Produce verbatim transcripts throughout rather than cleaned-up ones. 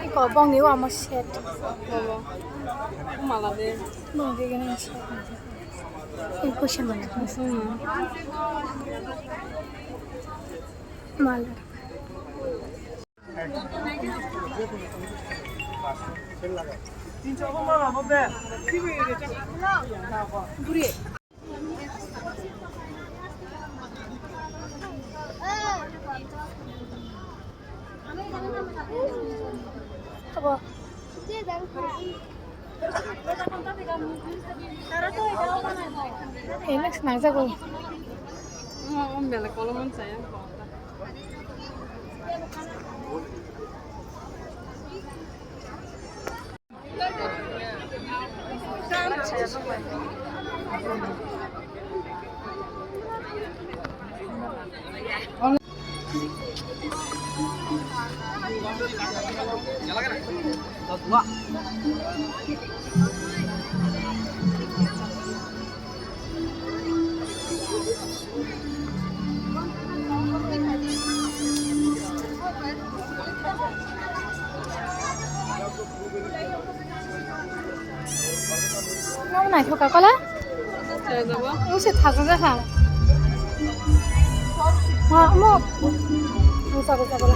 Iko bongni o amo set. Mala de. Bongni gana set. Iko se mala. Mala. Abo. Ini senang jago. Oh, bela kolom saya. Nang naithok ka kola? Use thaja ja ha. Ha mo. Busa busa kola.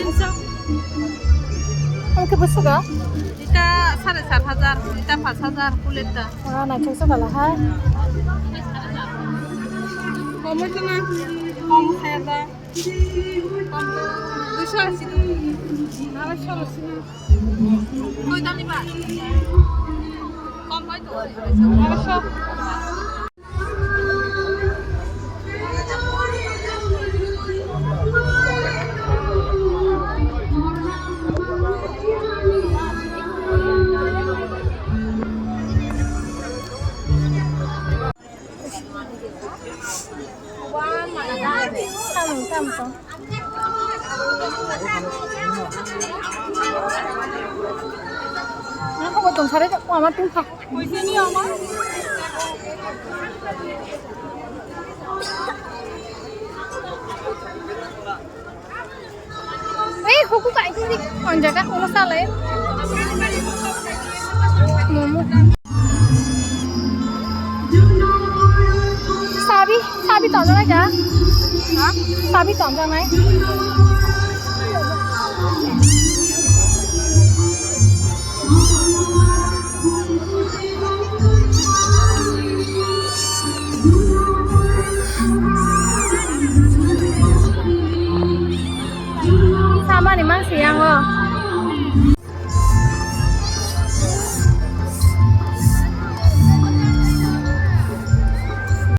Oke busa ga? Ita sare sat hajar, ita pas hajar, kuleta. Ah, naithok sa kola ha. Kom itu na, kom saya da. Kom tu, duiso asi tu. Arai soro sini. Koi dani ba? Kom koi tu. Arai soro. Samung tamo tong. Ang kok tong sare, ama tungkha. Ei, huku kai tini, on jaga, ono sale. Momo. Sabi, sabi tonjak nai da? Ha? Sabi tonjak nai? Samani mangsi yango.